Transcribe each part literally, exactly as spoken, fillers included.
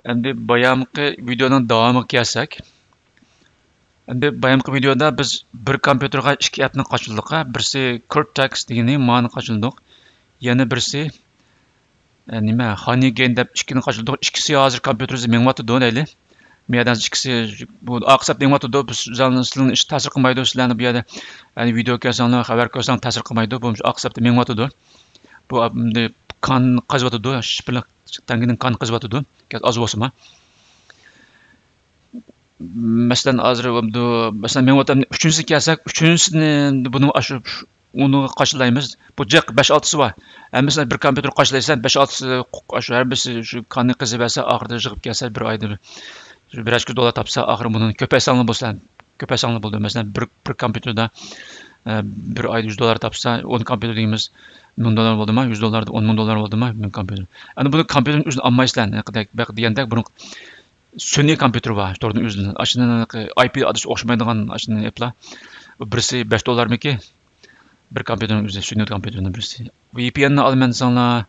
ئەمدى بايامقى ۋىدېئونىڭ داۋامىغا كەلسەك. ئەمدى بايامقى ۋىدېئودا بىز بىر كومپيۇتېرغا ئىككى ئەپنى قاچىلىدۇق. بىرسى كورتېكس دېگىنى، مانى قاچىلىدۇق. يەنە بىرسى، ئە، نېمە، ھانىگەين دەپ ئىككىنى قاچىلىدۇق. ئىككىسى ھازىر كومپيۇتېرىمىزدا مېڭىۋاتىدۇ دەيلى. مۇ يەردە ئىككىسى بۇ ئارقا سەپتە مېڭىۋاتىدۇ. بىز سىلەرنى ھېچ تەسىر قىلمايدۇ. سىلەرنى بۇ يەردە، يەنى ۋىدېئو كۆرسەڭلار، خەۋەر كۆرسەڭلار تەسىر قىلمايدۇ. بۇ ئارقا سەپتە مېڭىۋاتىدۇ. بۇ ئەمدى كان قېزىۋاتىدۇ. شىپىرلىق تەڭگىنىڭ كان قېزىۋاتىدۇ. ئاز بولسىمۇ. مەسىلەن، ھازىر بولمىدۇ. مەسىلەن، مېڭىۋاتامدۇ. ئۈچىنچىسىگە كەلسەك، ئۈچىنچىسىنى بۇنى ئاشۇ ئۇنىڭغا قاچىلايمىز. بۇ جىق بەش ئالتىسى بار. ھەممىسىنى بىر كومپيۇتېر قاچىلايسەن، بەش ئالتىسى، ئاشۇ ھەممىسى شۇ كاننى قېزىۋەرسە، ئاخىرىدا يىغىپ كەلسە، بىر ئايدا بىر، بىرەر يۈز دوللار تاپسا، ئاخىرى بۇنى كۆپەيتسەڭلار بولسا، كۆپەيتسەڭلار بولىدۇ. مەسىلەن، بىر، بىر كومپيۇتېردا، ئە، بىر ئايدا يۈز دوللار تاپسا، ئون كومپيۇتېر دېگىنىمىز مىڭ دوللار بولدىما؟ يۈز دوللاردا ئون مىڭ دوللار بولدىما؟ مىڭ كومپيۇتېر. ئەمدى بۇنى كومپيۇتېرنى ئۆزىنى ئالمايسىلەر. دېگەندەك، بۇرۇن سۈنئىي كومپيۇتېر بار، توردىن ئۆزىدىن. ئاشۇنىڭ ئاي پى ئادرېسى ئوخشىمايدىغان ئاشۇنى ئېپلا. بىرسى بەش دوللارمىكى، بىر كومپيۇتېرنىڭ ئۆزى، سۈنئىي كومپيۇتېرنىڭ بىرسى. ۋى پى ئېننى ئالىمەن دېسەڭلار،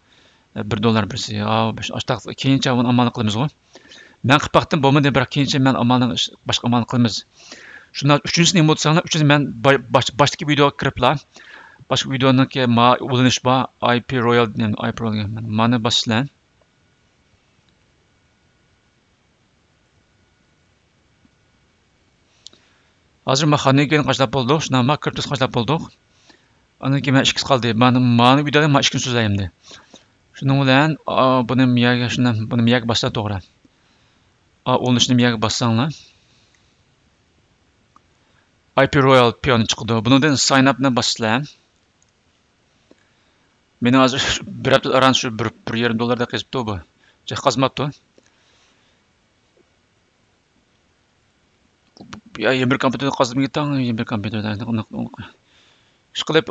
بىر دوللار بىرسى. ئاۋۇ بەش، ئاشتاق كېيىنچە بۇنى ئامالنى قىلىمىزغۇ. مەن قىلىپ باقتىم، بولمىدى، بىراق كېيىنچە مەن ئامالنى، باشقا ئامالنى قىلىمىز. شۇنداق، ئۈچىنچىسىنى نېمە دېسەڭلار، ئۈچىنچىسى مەن باي-، باش-، باشتىكى ۋىدېوغا كىرىپلا، باشقا ۋىدېونىڭكى ما ئۇلىنىش بار، ئاي پى رويال، ئاي پى رويال، مانا باسىسىلەر. ھازىر ما خانىگېننى قاچىلاپ بولدۇق، شۇنداقما كرىپتوسنى قاچىلاپ بولدۇق. ئاندىن كېيىن مانا ئىككىسى قالدى. مانا، مانا بىر دانە ما ئىككىنى سۆزلەي ئەمدى. شۇنىڭ بىلەن، ئا، بۇنى مىيەگە، شۇنى، بۇنى مىيەگە باسسا توغرا. ئا، ئۇلىنىشنى مىيەگە باسساڭلار. ئاي پى رويال پىيانو چىقىدۇ. بۇنىڭدىن ساين ئاپنى باسىسىلەر. مېنىڭ ھازىر بىر ھەپتە ئاران شۇ بىر، بىر يېرىم دوللاردەك قېزىپتۇ بۇ. جىق قازماپتۇ. يا يەنە بىر كومپيۇتېردا قازدىم، تاڭ يەنە بىر كومپيۇتېردا. ئىشقىلىپ،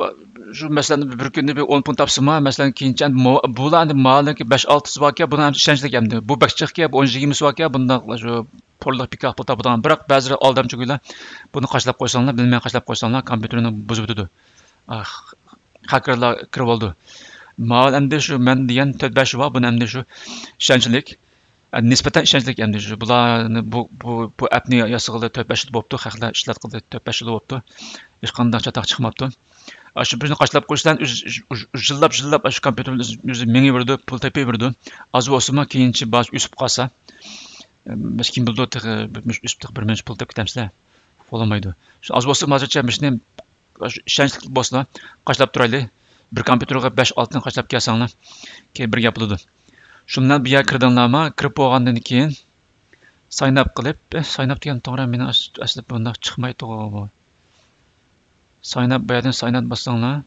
شۇ مەسىلەن، بىر كۈندە بىر ئون پۇن تاپسىمۇ، مەسىلەن، كېيىنچە ئەمدى مو-، بۇلار ئەمدى مالىكى بەش ئالتىسى باركەن، بۇنىڭ ئەمدى ئىشەنچلىك ئەمدى. بۇ بەك جىقكەن، بۇ ئون يىگىرمىسى باركەن، بۇنداق شۇ پورلۇق پىكاپ پۇل تاپىدىغان. بىراق بەزىلەر ئالدامچى گۇيلار بۇنى قاچىلاپ قويساڭلار، بىلمەي قاچىلاپ قويساڭلار، كومپيۇتېرنى بۇزۇۋېتىدۇ. ئاھ، خاكېرلار كىرىۋالىدۇ. ماۋۇ ئەمدى شۇ مەن دېگەن تۆت بەش بار، بۇنى ئەمدى شۇ ئىشەنچلىك، ئە، نىسبەتەن ئىشەنچلىك ئەمدى شۇ. بۇلارنى بۇ، بۇ، بۇ ئەپنى ياسىغىلى تۆت بەش يىل بوپتۇ، خەقلەر ئىشلەتكىلى تۆت بەش يىل بوپتۇ. ھېچقانداق چاتاق چىقماپتۇ. ئاشۇ بىرنى قاچىلاپ قويۇش بىلەن ئۈز-، ئۈز-، ئۈز-، يىللاپ، يىللاپ ئاشۇ كومپيۇتېر ئۆزى، ئۆزى مېڭىۋېرىدۇ، پۇل تېپىۋېرىدۇ. ئاز بولسىمۇ كېيىنچە باش ئۆسۈپ قالسا، ئە، بەس كىم بىلىدۇ، تېخى بىر مۇش ئۆسۈپ تېخى بىر مۇنچە پۇل تېپىپ كېتەمسىلەر. بولالمايدۇ. شۇ ئاز بولسىمۇ ھازىرچە مۇشۇنى ئىشەنچلىك بولسىلا، قاچىلاپ تۇرايلى. بىر كومپيۇتېرغا بەش ئالتىنى قاچىلاپ كەلسەڭلار، كېيىن بىر گەپ بولىدۇ. شۇ بىلەن بۇ يەرگە كىردىڭلارمۇ؟ كىرىپ بولغاندىن كېيىن سايناپ قىلىپ، ئە، سايناپ دېگەن توغرا، مېنىڭ ئەس-، ئەسلى بۇنداق چىقمايتتىغۇ بۇ. سايناپ، بۇ يەردىن سايناپ باسساڭلار.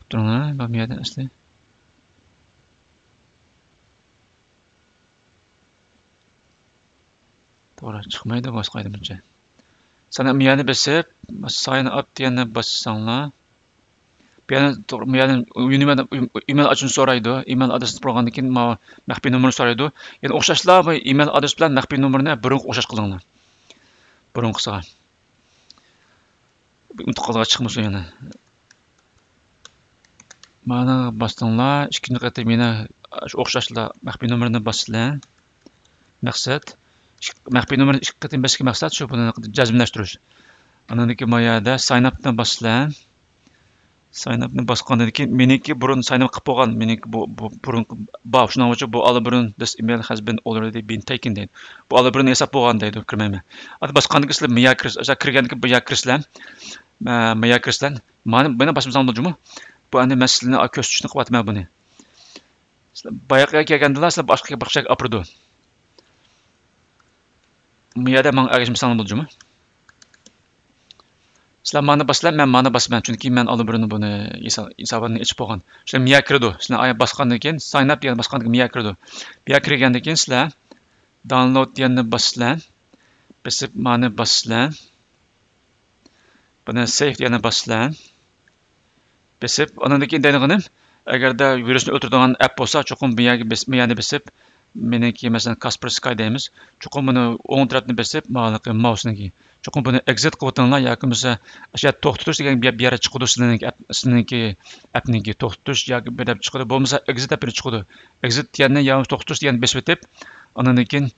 تۇرۇڭلار، بۇ يەردىن ئەسلى. توغرا، چىقمايدۇ باشقا ئايدىمىچە. سانا مۇيەنى بېسىپ، ساين ئاپ دېگەننى باسساڭلار. بۇ يەردىن توغرا، بۇ يەردىن ئىمېل، ئىمېل ئادرېسىنى سورايدۇ. ئىمېل ئادرېسىنى بولغاندىن كېيىن ماۋۇ مەخپىي نومۇرنى سورايدۇ. يەنە ئوخشاشلا بۇ ئىمېل ئادرېسى بىلەن مەخپىي نومۇرنى بۇرۇنقىغا ئوخشاش قىلىڭلار. بۇرۇنقىسىغا. ئۇنتۇپ قالغان چىقمىسۇن يەنە. مانا باستىڭلار، ئىككىنچى قېتىم يەنە شۇ ئوخشاشلا مەخپىي نومۇرنى باسىسىلەر. مەقسەت، ئىك-، مەخپىي نومۇرنى ئىككى قېتىم بېسىشتىكى مەقسەت شۇ، بۇنى جەزملەشتۈرۈش. ئاندىن كېيىن ما يەردە ساين ئاپنى باسىسىلەر. ساين ئاپنى باسقاندىن كېيىن، مېنىڭكى بۇرۇن ساين ئاپ قىلىپ بولغان، مېنىڭكى بۇ، بۇ بۇرۇنقى بار، شۇنىڭ ئۈچۈن بۇ ئاللىبۇرۇن، this email has been already been taken دەيدۇ. بۇ ئاللىبۇرۇن ھېساب بولغان دەيدۇ، كىرمەيمەن. ئەمدى باسقاندىن كېيىن سىلەر مۇيەگە كىرىسىلەر، كىرگەندىن كېيىن مۇيەگە كىرىسىلەر. مە-، مۇيەگە كىرىسىلەر. مانا، مانا باسمىساڭ بولدى جۇمۇ. بۇ ئەمدى مەن سىلەرنى كۆرسىتىشنى قىلىۋاتىمەن بۇنى. سىلەر باياققى يەرگە كەلگەندىلا سىلەر باشقا، باشقا يەرگە ئاپىرىدۇ. بۇ يەردە ماڭا ئەگەشمىسەڭلار بولدى جۇمۇ. سىلەر مانا باسىسىلەر، مەن مانا باسىمەن، چۈنكى مەن ئاللىبۇرۇن بۇنى ھېسا-، ھېسابىمنى ئېچىپ بولغان. شۇ مۇيەگە كىرىدۇ. سىلەر ئايا باسقاندىن كېيىن، ساين ئاپ دېگەن باسقاندىن كېيىن مۇيەگە كىرىدۇ. بۇ يەرگە كىرگەندىن كېيىن سىلەر داونلود دېگەننى باسىسىلەر. بېسىپ مانا باسىسىلەر. بۇنى سەيۋ دېگەننى باسىسىلەر. بېسىپ، ئاندىن كېيىن دەيدىغىنىم، ئەگەردە ۋىرۇسنى ئۆلتۈرىدىغان ئەپ بولسا، چوقۇم بۇ يەرگە بېس-، بۇ يەرنى بېسىپ، مېنىڭكى، مەسىلەن، كاسپېرسكاي دەيمىز. چوقۇم بۇنى ئوڭ تەرەپنى بېسىپ، ماۋۇ ماۋسنىڭكى، چوقۇم بۇنى ئېگزىت قىلىۋېتىڭلار ياكى بولمىسا ئاشۇ يەردە توختىتىش دېگەن بىر، بىر يەر چىقىدۇ سىلىنىڭكى ئەپ-، سىلىنىڭكى ئەپنىڭكى توختىتىش ياكى بىر دەپ چىقىدۇ. بولمىسا ئېگزىت دەپ بىر چىقىدۇ. ئېگزىت دېگەننى يا توختىتىش دېگەننى بېسىۋېتىپ، ئاندىن كېيىن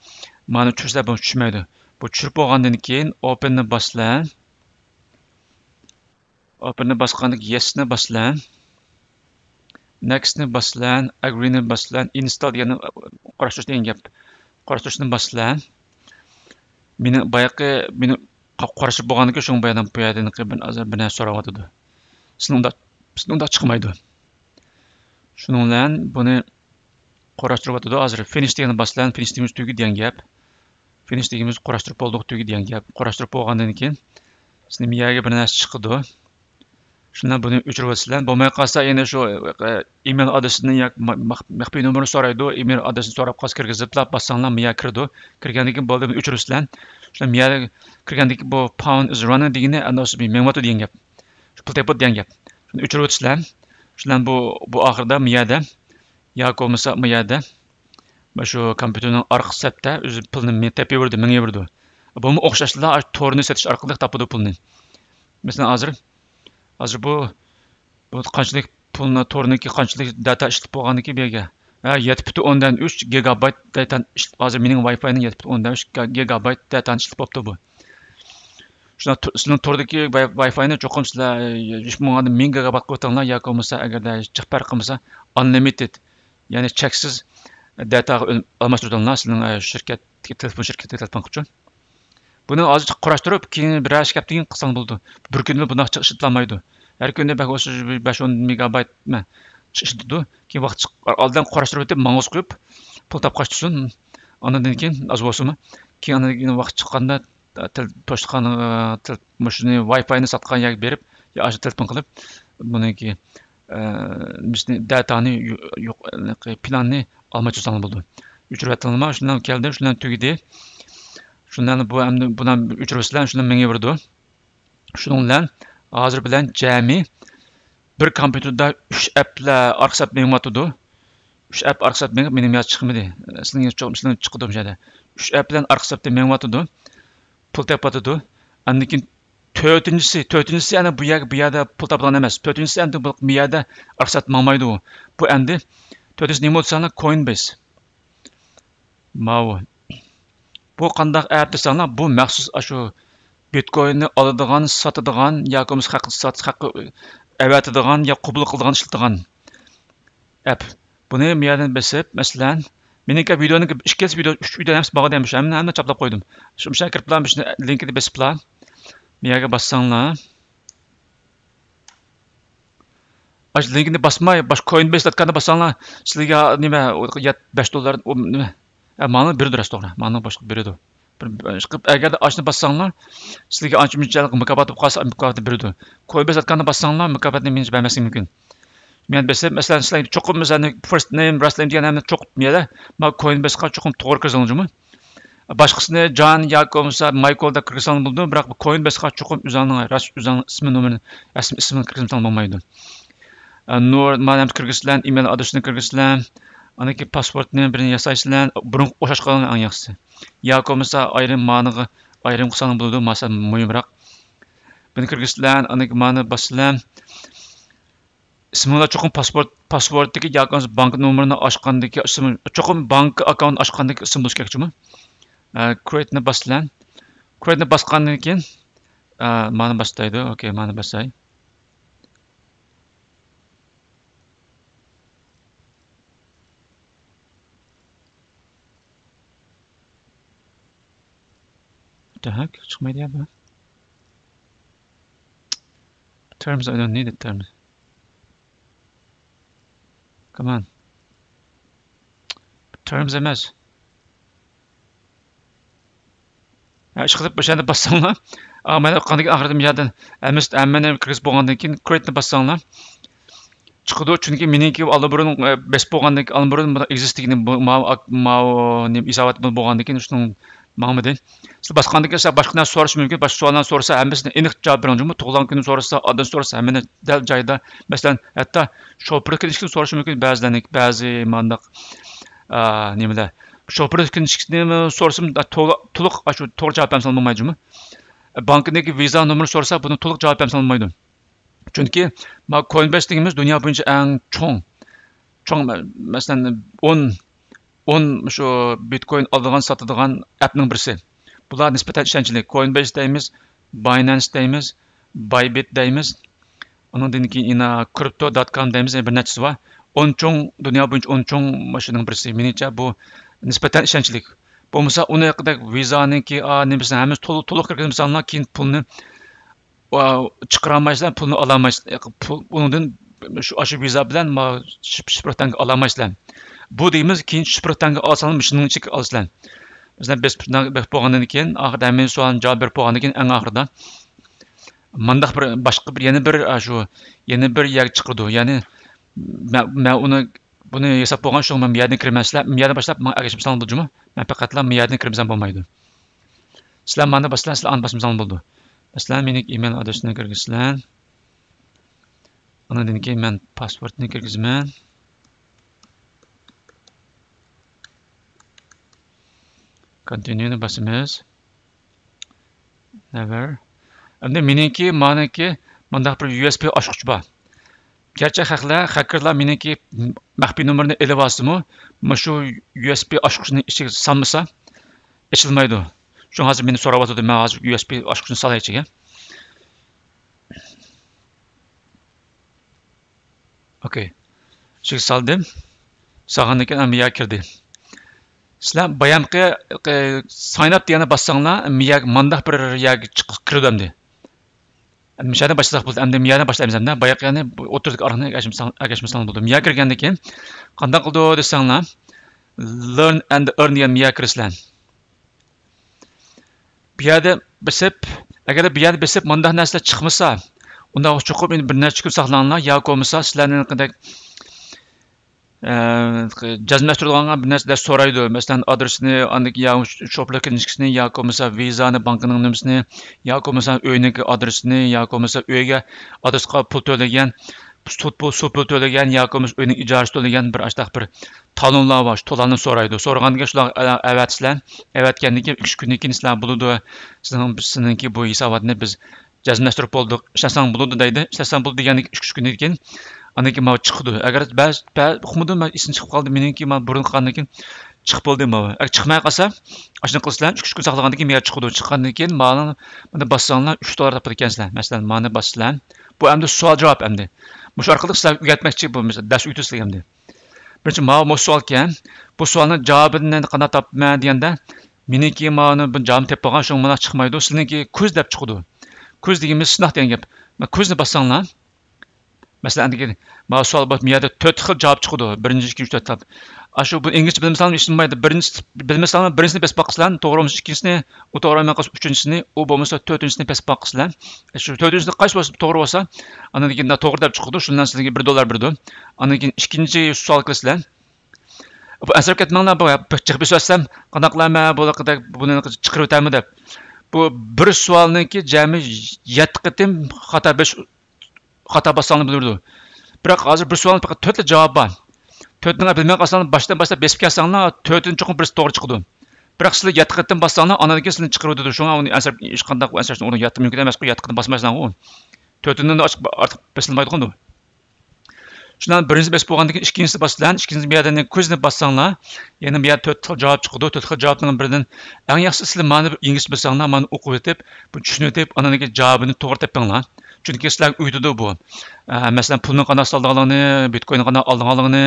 مانا چۈشۈرسىلەر بۇ چۈشمەيدۇ. بۇ چۈشۈرۈپ بولغاندىن كېيىن ئوپېننى باسىسىلەر. ئوپېننى باسقاندىن كېيىن يېسنى باسىسىلەر. نېكستنى باسىسىلەر، ئەگرىنى باسىسىلەر، ئىنستال دېگەننى قاراشتۇرۇش دېگەن گەپ. قاراشتۇرۇشنى باسىسىلەر. مېنى بايىقى، مېنى قا-، قاراشتۇرۇپ بولغاندىن كېيىن شۇڭا بۇ يەردىن، بۇ يەردىن بىر، بىر نەرسە سوراۋاتىدۇ. سىلەر ئۇنداق، سىلەر ئۇنداق چىقمايدۇ. شۇنىڭ بىلەن بۇنى قاراشتۇرۇۋاتىدۇ. ھازىر فىنىش دېگەننى باسىسىلەر، فىنىش دېگىنىمىز تۈگىدى دېگەن گەپ. فىنىش دېگىنىمىز قاراشتۇرۇپ بولدۇق، تۈگىدى دېگەن گەپ. قاراشتۇرۇپ بولغاندىن كېيىن سىلەر يەرگە بىر نەرسە چىقىدۇ. شۇنداق بۇنى ئۆچۈرۈۋەتسىلەر. بولماي قالسا يەنە شۇ، ئە، ئېمېيل ئادرېسىنى ياكى مە-، مەخ-، مەخپىي نومۇرنى سورايدۇ. ئېمېيل ئادرېسىنى سوراپ قالسا كىرگۈزۈپلا باسساڭلار مىيا كىرىدۇ. كىرگەندىن كېيىن بولدى، بۇنى ئۆچۈرىسىلەر. شۇنداق مىيا كىرگەندىن كېيىن بۇ پاوند ئىز راننىڭ دېگىنى ئەنە شۇ مېڭىۋاتىدۇ دېگەن گەپ. شۇ پۇل تېپىۋاتىدۇ دېگەن گەپ. شۇنى ئۆچۈرۈۋېتىسىلەر. شۇنداق بۇ، بۇ ئاخىرىدا مىيادە ياكى بولمىسا مىيادە مانا شۇ كومپيۇتېرنىڭ ئارقا سەپتە ئۆزى پۇلنى مې-، تېپىۋېرىدۇ، مېڭىۋېرىدۇ. بۇمۇ ئوخشاشلا تورنى سېتىش ئارقىلىق تاپىدۇ پۇلنى. مەسىلەن، ھازىر، ھازىر بۇ، بۇ قانچىلىك پۇلنى، تورنىڭكى قانچىلىك داتا ئىشلىتىپ بولغاندىكىن بۇ يەرگە، ھە، يەتتە پۈتۈن ئوندىن ئۈچ گىگابايت داتانى ئىشلىتىپ، ھازىر مېنىڭ ۋاي فاينىڭ يەتتە پۈتۈن ئوندىن ئۈچ گا-، گىگابايت داتانى ئىشلىتىپ بوپتۇ بۇ. شۇنداق تۇ-، سىلەرنىڭ توردىكى ۋاي-، ۋاي فاينى چوقۇم سىلەر، ئە، ھېچ بولمىغاندا مىڭ گىگابايت قىلىۋېتىڭلار ياكى بولمىسا ئەگەردە جىق پەرق قىلمىسا ئانلىمىتېد، يەنى چەكسىز داتاغا ئۆن-، ئالماشتۇرۇۋېتىڭلار سىلەرنىڭ، ئە، شىركەتتىكى تېلېفون شىركىتىگە تېلېفون قىلىپ. بۇنى ئازچە قۇراشتۇرۇپ، كېيىن بىرەر ئىككى ھەپتىدىن كېيىن قىلساڭ بولىدۇ. بىر كۈندە بۇنداق جىق ئىشلىتەلمەيدۇ. ھەر كۈندە بەك بولسا بىر بەش ئون مېگابايت، نېمە، جىق ئىشلىتىدۇ. كېيىن ۋاقىت چىق-، ئالدىن قۇراشتۇرۇۋېتىپ، ماڭغۇز قويۇپ، پۇل تاپقاچ تۇرسۇن. ئاندىن كېيىن ئاز بولسىمۇ، كېيىن ئاندىن كېيىن ۋاقىت چىققاندا تېل-، پوچتىخانا، تېل-، مۇشۇنى ۋاي فاينى ساتقان يەرگە بېرىپ، يا ئاشۇ تېلېفون قىلىپ، بۇنىڭكى، ئە، نېمىسىنى، داتانى يو-، يوق، پىلاننى ئالماي تۇرساڭلار بولىدۇ. ئۆچۈرۈۋەتتىڭلارمۇ؟ شۇنداق كەلدى، شۇنداق تۈگىدى. شۇنداق بۇ ئەمدى بۇنى ئۆچۈرۈۋەتسىلەر، شۇنداق مېڭىۋېرىدۇ. شۇنىڭ بىلەن ھازىر بىلەن جەمئىي بىر كومپيۇتېردا ئۈچ ئەپلەر ئارقا سەپ مېڭىۋاتىدۇ. ئۈچ ئەپ ئارقا سەپ مېڭىپ، مېنىڭ يا چىقمىدى. سىلىڭ چىقىدۇ مۇشۇ يەردە. ئۈچ ئەپ بىلەن ئارقا سەپتە مېڭىۋاتىدۇ. پۇل تېپىۋاتىدۇ. ئاندىن كېيىن تۆتىنچىسى، تۆتىنچىسى ئەنە بۇ يەرگە، بۇ يەردە پۇل تاپىدىغان ئەمەس. تۆتىنچىسى ئەنە بۇ، بۇ يەردە ئارقا سەپ ماڭمايدۇ. بۇ ئەمدى تۆتىنچىسى نېمە بولسا، كوينبېيس. ماۋۇ. بۇ قانداق ئەپ دېسەڭلار، بۇ مەخسۇس ئاشۇ بىتكويننى ئالىدىغان، ساتىدىغان ياكى بولمىسا خەق سات-، خەققە ئەۋەتىدىغان يا قوبۇل قىلىدىغان، ئىشلىتىدىغان ئەپ. بۇنى بۇ يەردىن بېسىپ، مەسىلەن، مېنىڭكى ۋىدېونىڭ ئىككىلىسى ۋىدېو، ئۈچ ۋىدېو ھەممىسى بارغۇدەك، ھەممىنى، ھەممىنى چاپلاپ قويدۇم. شۇ، شۇ يەرگە كىرىپلا، مۇشۇنى لىنكىنى بېسىپلا، بۇ يەرگە باسساڭلار. ئاشۇ لىنكىنى باسماي، باش كوينبېيس دوت كومنى باسساڭلار، سىلىگە نېمە، يەت-، بەش دوللار، ئۇ نېمە، ئە، ماڭا بېرىدۇ راست توغرا. ماڭا باشقا بېرىدۇ. بىر، بىر ئىش قىلىپ، ئەگەردە ئاشۇنى باسساڭلار، سىلىگە ئانچە مۇنچە مۇكاپات بولۇپ قالسا، مۇكاپاتنى بېرىدۇ. كوينبېيس دوت كومنى باسساڭلار، مۇكاپاتنى مېنىڭچە بەرمەسلىكى مۇمكىن. مەن بېسىپ، مەسىلەن، سىلەرگە چوقۇم، مەسىلەن، فىرست نېيم، لاست نېيم دېگەن ھەممە چوقۇم يەردە، مانا كوينبېيسقا چوقۇم توغرا كىرسىڭىز جۇمۇ. باشقىسىنى جان ياكى بولمىسا مايكل دەپ كىرگۈزسەڭلار بولىدۇ، بىراق بۇ كوينبېيسقا چوقۇم ئۆزۈڭنىڭ راست، ئۆزۈڭنىڭ ئىسمى نومۇرىنى، ئەسلى ئىسمىنى كىرگۈزمىسەڭ بولمايدۇ. ئە، نۇر، مانا كىرگۈزسىلەر، ئىمېيل ئادرېسىنى كىرگۈزسىلەر، ئاندىن كېيىن پاسپورتنى بىرنى ياسايسىلەر، بۇرۇنقى ئوخشاش قالغان ئەڭ ياخشىسى. ياكى بولمىسا ئايرىم مانىغا ئايرىم قىلساڭلار بولىدۇ، مانا سەل مۇھىمراق. بۇنى كىرگۈزسىلەر، ئاندىن كېيىن مانى باسسىلەر. ئىسمىڭلار چوقۇم پاسپورت، پاسپورتتىكى ياكى بولمىسا بانكا نومۇرىنى ئاچقاندىكى ئىسىم، چوقۇم بانكا ئاككاونت ئاچقاندىكى ئىسىم بولۇشى كېرەك جۇمۇ. ئە، كرېيتنى باسىسىلەر. كرېيتنى باسقاندىن كېيىن، ئە، مانا باسايدۇ. ئوكەي، مانا باساي. تەھەك، چىقمايدۇ يا بۇ. Terms, I don't need it, terms. Come on. Terms ئەمەس. ھە، ئىشقىلىپ، ئۆشەندە باسساڭلار، ئا، مانا قاندىكىن ئاخىرىدا مۇ يەردىن ھەممىسى، ھەممىنى كىرگۈزۈپ بولغاندىن كېيىن، كرېيتنى باسساڭلار، چىقىدۇ. چۈنكى مېنىڭكى ئاللىبۇرۇن، ئە، بېسىپ بولغاندىن كېيىن، ئاللىبۇرۇن بۇنىڭ ئېگزىستىگىنى، بۇ، ماۋۇ ئاك-، ماۋۇ نېمە، ھېسابات بولغاندىن كېيىن، شۇنىڭ ماڭمىدى. سىز باسقاندىن كېيىن، سىلەر باشقا نەرسە سورىشى مۇمكىن، باشقا سوئاللارنى سورىسا، ھەممىسىنى ئېنىق جاۋاب بېرىڭ جۇمۇ. تۇغۇلغان كۈنىنى سورىسا، ئادىنى سورىسا، ھەممىنى دەل جايىدا. مەسىلەن، ھەتتا شوپۇرلۇق كىنىشكىنى سورىشى مۇمكىن بەزىلەرنىڭ، بەزى مانداق، ئا، نېمىدە، شوپۇر كىنىشكىسىنى سورىسام، تولۇق، تولۇق، ئاشۇ توغرا جاۋاب بەرسەم بولمايدۇ جۇمۇ. بانكىدىكى ۋىزا نومۇرى سورىسا، بۇنى تولۇق جاۋاب بەرسەم بولمايدۇ. چۈنكى ما كوينبەيس دېگىنىمىز دۇنيا بويىچە ئەڭ چوڭ، چوڭ، مە-، مەسىلەن، ئون، ئون شۇ بىتكوين ئالىدىغان، ساتىدىغان ئەپنىڭ بىرسى. بۇلار نىسبەتەن ئىشەنچلىك. كوينبەيس دەيمىز، باينانس دەيمىز، بايبىت دەيمىز. ئۇنىڭدىن كېيىن يەنە كرىپتو دات كام دەيمىز، يەنە بىر نەچچىسى بار. ئون چوڭ، دۇنيا بويىچە ئون چوڭ ماشىنىنىڭ بىرسى. مېنىڭچە بۇ نىسبەتەن ئىشەنچلىك. بولمىسا ئۇنى ھەققىدە ۋىزانىڭكى، ئا، نېمىسىنى ھەممىسىنى تولۇق، تولۇق كىرگۈزمىسەڭلار، كېيىن پۇلنى، ئا، چىقىرالمايسىلەر، پۇلنى ئالالمايسىلەر. پۇل، ئۇنىڭدىن شۇ، ئاشۇ ۋىزا بىلەن ما شىپ-، شىفىر تەڭگە ئالالمايسىلەر. بۇ دېگىنىمىز كېيىن شىفىر تەڭگە ئالساڭلار مۇشۇنىڭ ئىچىگە ئالىسىلەر. مەسىلەن، بېسىپ، بېسىپ بولغاندىن كېيىن ئاخىرىدا ھەممە سوئالنى جاۋاب بېرىپ بولغاندىن كېيىن ئەڭ ئاخىرىدا مانداق بىر باشقا بىر، يەنە بىر، ئاشۇ، يەنە بىر يەرگە چىقىرىدۇ. يەنى مەن، مەن ئۇنى، بۇنى ھېساب بولغان، شۇڭا مەن بۇ يەردىن كىرىمەن، سىلەر بۇ يەردىن باشلاپ ماڭا ئەگەشمىسەڭلار بولدى جۇمۇ. مەن پەقەتلا بۇ يەردىن كىرمىسەم بولمايدۇ. سىلەر مانا باسىسىلەر، سىلەر ئانا باسمىساڭلار بولىدۇ. مەسىلەن، مېنىڭ ئىمېيل ئادرېسىنى كىرگۈزىسىلەر. ئاندىن كېيىن مەن پاسۋورتنى كىرگۈزىمەن. كونتىنيۇنى باسىمىز. نېۋەر. ئەمدى مېنىڭكى، مانىڭكى مۇنداق بىر يۇ ئېس بى ئاچقۇچ بار. گەرچە خەقلەر، خەككېرلار مېنىڭكى مەخپىي نومۇرنى ئېلىۋالسىمۇ، مۇشۇ يۇ ئېس بى ئاچقۇچنى ئىچىگە سالمىسا، ئېچىلمايدۇ. شۇڭا ھازىر مېنى سوراۋاتىدۇ، مەن ھازىر يۇ ئېس بى ئاچقۇچنى سالاي ئىچىگە. ئوكەي. ئىچىگە سالدىم. سالغاندىن كېيىن مىيا كىردى. سىلەر بايامقى، ئى، ساين ئاپ دېگەننى باسساڭلار، مىيا مانداق بىر يەرگە چىقىپ كىرىدۇ ئەمدى. مۇشۇ يەردىن باشلىساق بولدى. ئەمدى مۇشۇ يەردىن باشلايمىز ئەمدى. باياقى يەنى بۇ ئوتتۇرىدىكى ئارىلىقنى ئەگەشمىسەڭ، ئەگەشمىسەڭ بولىدۇ. مۇشۇ يەرگە كىرگەندىن كېيىن قانداق قىلىدۇ دېسەڭلار، لېرن ئەند ئېرن دېگەن مۇشۇ يەرگە كىرىسىلەر. بۇ يەردە بېسىپ، ئەگەر بۇ يەردە بېسىپ مۇنداق نەرسىلەر چىقمىسا، ئۇنداق چوقۇم بىر نەچچە كۈن ساقلاڭلار، ياكى بولمىسا سىلەرنىڭ ئە، جەزملەشتۈرىدىغان بىر نەرسىلەر سورايدۇ. مەسىلەن، ئادرېسىنى، ئاندىن كېيىن يا شوپۇرلۇق كىنىشكىسىنى، ياكى بولمىسا ۋىزانى، بانكىنىڭ نېمىسىنى، ياكى بولمىسا ئۆينىڭكى ئادرېسىنى، ياكى بولمىسا ئۆيگە، ئادرېسقا پۇل تۆلىگەن، سۇ، پۇل، سۇ پۇل تۆلىگەن، ياكى بولمىسا ئۆينىڭ ئىجارىسى تۆلىگەن بىر ئاشتاق بىر تالونلار بار، شۇ تالونلارنى سورايدۇ. سورىغاندىن كېيىن شۇلارغا ئەۋەتىسىلەر. ئەۋەتكەندىن كېيىن ئۈچ كۈندىن كېيىن سىلەر بولىدۇ، سىزنىڭ، سىزنىڭكى بۇ ھېساباتنى بىز جەزملەشتۈرۈپ بولدۇق، ئىشلەتسەڭ بولىدۇ دەيدۇ. ئىشلەتسەڭ بولىدۇ دېگەندىن كېيىن ئۈچ كۈندىن كېيىن ئاندىن كېيىن ماۋۇ چىقىدۇ. ئەگەر بەز-، بە-، ئۇقمىدىم، مەن ئېسىمدىن چىقىپ قالدى، مېنىڭكى مانا بۇرۇن قىلغاندىن كېيىن چىقىپ بولدى ماۋۇ. ئەگەر چىقماي قالسا، ئاشۇنداق قىلىسىلەر، ئۈچ، ئۈچ كۈن ساقلىغاندىن كېيىن مېيا چىقىدۇ. چىققاندىن كېيىن مانا، مانا باسساڭلار ئۈچ دوللار تاپىدىكەنسىلەر. مەسىلەن، مانا باسىسىلەر. بۇ ئەمدى سوئال جاۋاب ئەمدى. مۇشۇ ئارقىلىق سىلەرگە ئۆگەتمەكچى، بۇ مەسىلەن دەرس ئۆتىسىلەر ئەمدى. بىرىنچى، ماۋۇ، مۇشۇ سوئالكەن. بۇ سوئالنىڭ جاۋابىنى قانداق تاپىمەن دېگەندە، مېنىڭكى مانا بۇ جاۋابنى تېپىپ بولغان، شۇڭا مانا چىقمايدۇ. سىلىنىڭكى كوز دەپ چىقىدۇ. كوز دېگىنىمىز سىناق دېگەن گەپ. مانا كوزنى باسساڭلار، مەسىلەن، ئەندىكى مانا سوئال بار، بۇ يەردە تۆت خىل جاۋاب چىقىدۇ. بىرىنچى، ئىككىنچى، تۆت خىل. ئاشۇ بۇ ئىنگلىزچە بىلمىسەڭلار ھېچ بولمايدۇ. بىرىنچى، بىلمىسەڭلار بىرىنچىسىنى بېسىپ باققىسىلەر، توغرا بولمىسا ئىككىنچىسىنى، ئۇ توغرا بولماي قالسا ئۈچىنچىسىنى، ئۇ بولمىسا تۆتىنچىسىنى بېسىپ باققىسىلەر. شۇ تۆتىنچىسىدە قايسى بولسا توغرا بولسا، ئاندىن كېيىن توغرا دەپ چىقىدۇ، شۇنىڭ بىلەن سىزگە بىر دوللار بېرىدۇ. ئاندىن كېيىن ئىككىنچى سوئال قىلىسىلەر. بۇ ئەنسىرەپ كەتمەڭلار، بۇ جىق بېسىۋەتسەم قانداق قىلارمەن، بۇ قىدەك بۇنى چىقىرىۋېتەرمۇ دەپ. بۇ بىر سوئالنىڭكى جەمئىي يەتتە قېتىم خاتا بېسىش، خاتا باسساڭلار بولىدۇ. بىراق ھازىر بىر سوئالنىڭ پەقەت تۆتلا جاۋابى بار. تۆتىنى بىلمەي قالساڭلار، باشتىن باشلاپ بېسىپ كەلسەڭلار، تۆتىنى چوقۇم بىرسى توغرا چىقىدۇ. بىراق سىلەر يەتتە قېتىم باسساڭلار، ئاندىن كېيىن سىلەرنى چىقىرىۋېتىدۇ. شۇڭا ئۇنى ئەنسىرەپ، ھېچقانداق ئەنسىرەشنىڭ ئورنى يوق. مۇمكىن ئەمەسقۇ، يەتتە قېتىم باسمايسىلەرغۇ. تۆتىنى ئاچىق، ئارتۇق بېسىلمايدىغۇ. شۇنىڭ بىرىنچىسى بېسىپ بولغاندىن كېيىن، ئىككىنچىسى باسىسىلەر، ئىككىنچى بۇ يەردىن كوزنى باسساڭلار، يەنە بۇ يەردە تۆت خىل جاۋاب چىقىدۇ. تۆت خىل جاۋابنىڭ بىرىدىن ئەڭ ياخشىسى سىلەر مانا بىر ئىنگلىزچە بىلسەڭلار، مانا ئوقۇۋېتىپ، بۇنى چۈشىنىۋېتىپ، ئاندىن كېيىن جاۋابىنى توغرا تېپىڭلار. چۈنكى سىلەرگە ئۆگىتىدۇ بۇ. ئە، مەسىلەن، پۇلنى قانداق سالىدىغانلىقىنى، بىتكويننى قانداق ئالىدىغانلىقىنى،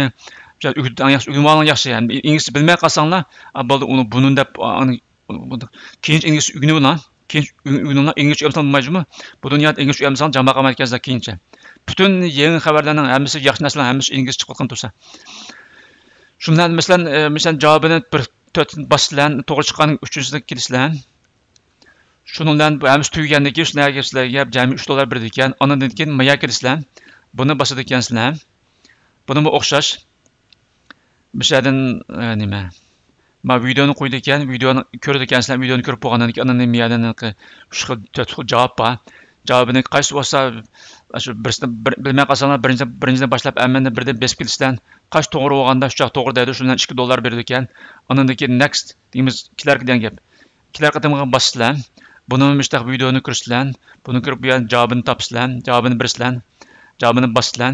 ئۆگىتىدۇ، ئەڭ ياخشى ئۆگىنىۋالغان ياخشى. يەنى ئىنگلىزچە بىلمەي قالساڭلار، ئا، بولدى، ئۇنى، بۇنى دەپ، ئا، ئۇنى بۇ-، كېيىنچە ئىنگلىزچە ئۆگىنىۋېلىڭ. كېيىنچە ئۆگىنىۋېلىڭ. ئىنگلىزچە ئۆگەنسەڭ بولمايدۇ جۇمۇ. بۇ دۇنيادا ئىنگلىزچە ئۆگەنمىسەڭ جاماغا قالمايدىكەنسىلەر كېيىنچە. پۈتۈن يېڭى خەۋەرلەرنىڭ ھەممىسى، ياخشى نەرسىلەرنىڭ ھەممىسى ئىنگلىزچە چىقىۋاتقان تۇرسا. شۇ بىلەن، مەسىلەن، ئە، مەسىلەن، جاۋابىنى بىر تۆت باسىسىلەر، توغرا چىققان ئۈچىنچىسىگە كېلىسىلەر. شۇنىڭ بىلەن بۇ ھەممىسى تۈگىگەندىن كېيىن، شۇنى ئەگەر سىلەرگە جەمئىي ئۈچ دوللار بېرىدىكەن، ئاندىن كېيىن مايا كېلىسىلەر. بۇنى باسىدىكەنسىلەر. بۇنىمۇ ئوخشاش. مۇشۇ يەردىن، ئە، نېمە؟ ما ۋىدېونى قويىدىكەن، ۋىدېونى كۆرىدىكەنسىلەر، ۋىدېونى كۆرۈپ بولغاندىن كېيىن، ئاندىن مۇ يەردىن ئۈچ خىل، تۆت خىل جاۋاب بار. جاۋابىنى قايسى بولسا، شۇ بىرسىنى بىر، بىلمەي قالساڭلار، بىرىنچى، بىرىنچىدىن باشلاپ ھەممىنى بىردىن بېسىپ كېتىسىلەر. قايسى توغرا بولغاندا شۇ توغرا دەيدۇ، شۇنىڭ بىلەن ئىككى دوللار بېرىدىكەن. ئاندىن كېيىن نېكىست دېگىنىمىز كېلەر قېتىمغا گەپ. كېلەر قېتىمغا باسىسىلەر. بۇنىمۇ مۇشۇنداق ۋىدېونى كۆرىسىلەر. بۇنى كۆرۈپ بۇ يەردە جاۋابىنى تاپىسىلەر. جاۋابىنى بېرىسىلەر. جاۋابىنى باسىسىلەر.